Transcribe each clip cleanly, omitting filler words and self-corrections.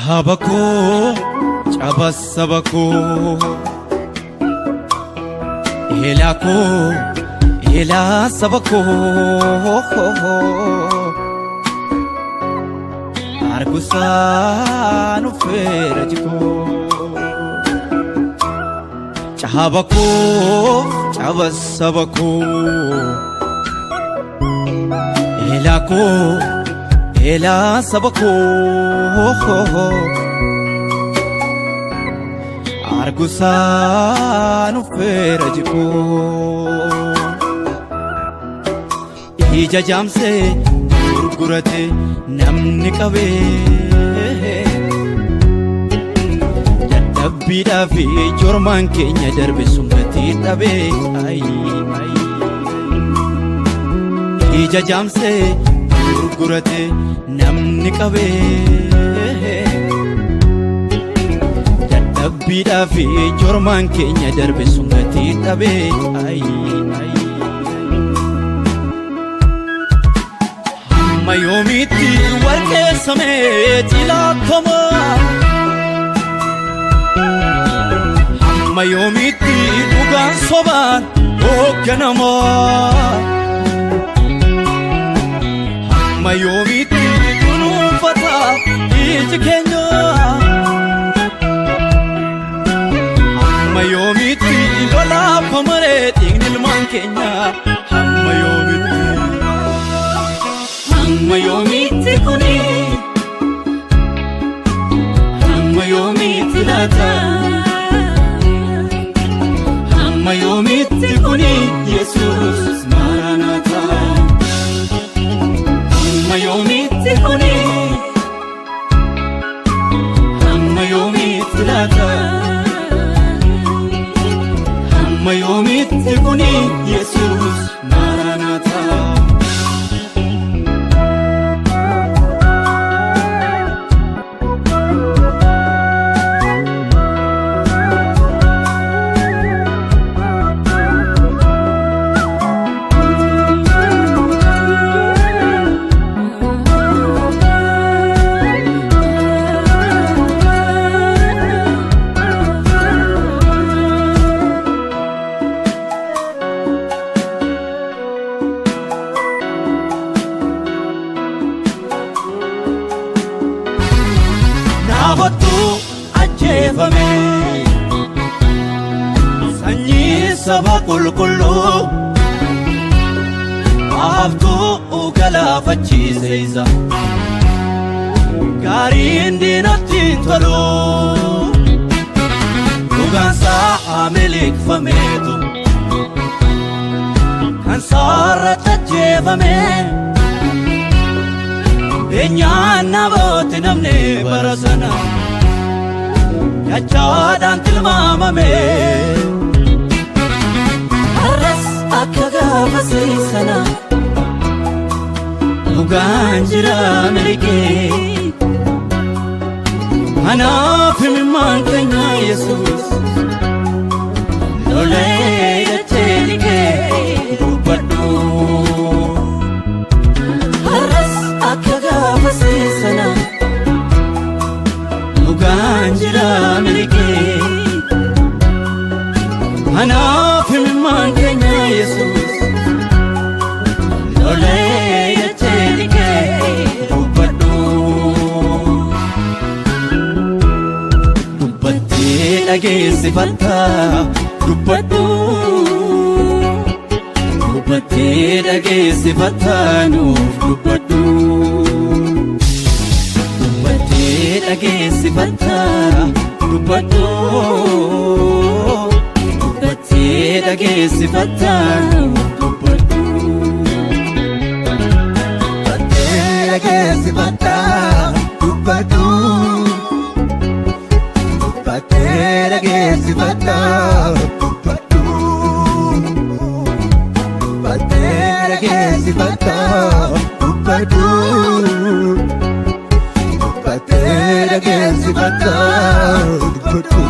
Caba koo, caba saba koo, eelaa koo, eelaa saba koo, argusaan uffeera jikoo. Caba koo, caba saba koo, eelaa koo, eelaa saba koo, argusaan uffeera jikoo. Ija jaamsee gurgurate namni qabee, dadhabbiidhaa fi jormaan keenya darbe sun gatii dhabee. Ija jaamsee gurgurate namni qabee, dadhabbiidhaa fi jormaan keenya darbe sun gatii dhabee. Hamma yoomiitti warqeessamee cilaattoma? Hamma yoomiitti dhugaan sobaan hoogganama? Hamma yoomiitti kunuunfata iji keenya? Hamma yoomiitti lolaaf maree dhiigni ilmaan keenya? Hamma yoomiitti? Hamma yoomiitti kuni? Hamma yoomiitti laata? Hamma yoomiitti kuni, Yesuus Maranata? Hamma yoomiitti kuni? Hamma yoomiitti laata? Hamma yoomiitti kuni, Yesuus Maranata? Naabottu ajjeefame, sanyii saba qulqulluu Ahabtuu galaafachiise. Isa gaariin diinatti hin tolu, dhugaansaa miliqfameetu kan saarratti ajjeefame. Beenyaan nabooti namni bara sana dachaadhaan tilmaamame. Har'as akka gaafasii sana dhugaan jira miliqee. Kanaaf imimmaan keenya, Yesuus, lolee dachee liqee dubbadhu. Har'as akka gaafasii sana Dhugaan jira miliqee. Kanaaf imimmaan keenya, Yesuus, lolee dachee liqee dubbadhu. Dubbattee dhageessifatta, dubbadhu. Dubbattee dhageessifatta, nuuf dubbadhu. Dubbattee dhageessifatta, dubbadhu. Dubbattee dhageessifatta, nuuf dubbadhu. Dubbattee dhageessifatta, dubbadhu. Dubbattee dhageessifatta, dubbadhu. Dubbattee dhageessifatta, dubbadhu. Dubbattee dhageessifatta, dubbadhu.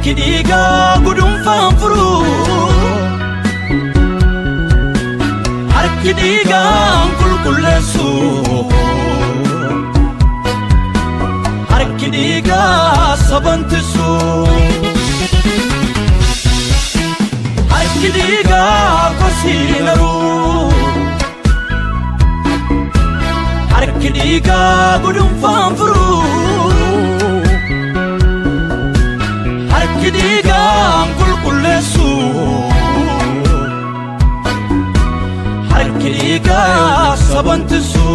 Harki dhiigaa gudunfaan furu. Harki dhiigaan qulqulleessu. Harki dhiigaa sabantisu. Harki dhiigaa kosiinaru. Harki dhiigaa gudunfaan furu. Harki dhiigaan qulqulleessu. Harki dhiigaa sabantisu.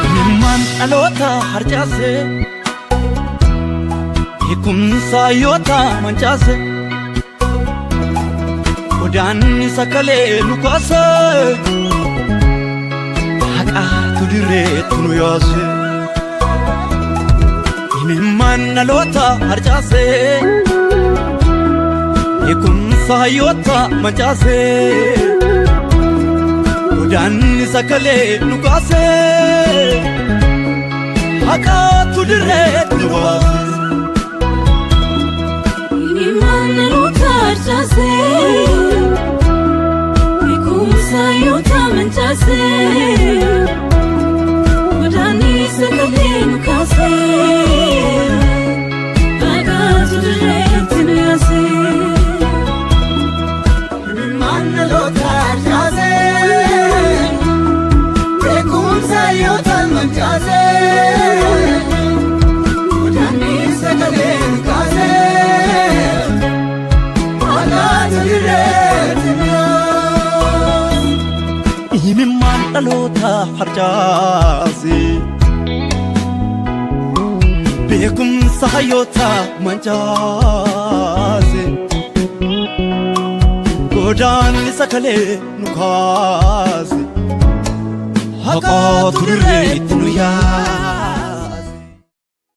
Imimmaan dhaloota harcaase. Beekumsa yoota mancaase. Godaanni sakalee nu kaase. Haqaatu dirreetti nu yaase. Imimmaan dhaloota harcaase. Beekumsa yoota mancaase. Godaanni sakalee nu kaase. Haqaatu dirreetti nu baase. Imimmaan dhaloota harcaase. Beekumsa yoota mancaase. Godaanni sagalee nu kaase. Haqaatu dirreetti nu yaase. Imimmaan dhaloota harcaase. Beekumsa yoota mancaase. Godaanni sagalee nu kaase. Haqaatu dirreetti nu yaase. Imimmaan dhaloota harcaase. Beekumsa hayyoota mancaase. Godaanni sakalee nu kaase. Haqaatu dirreetti nu yaase.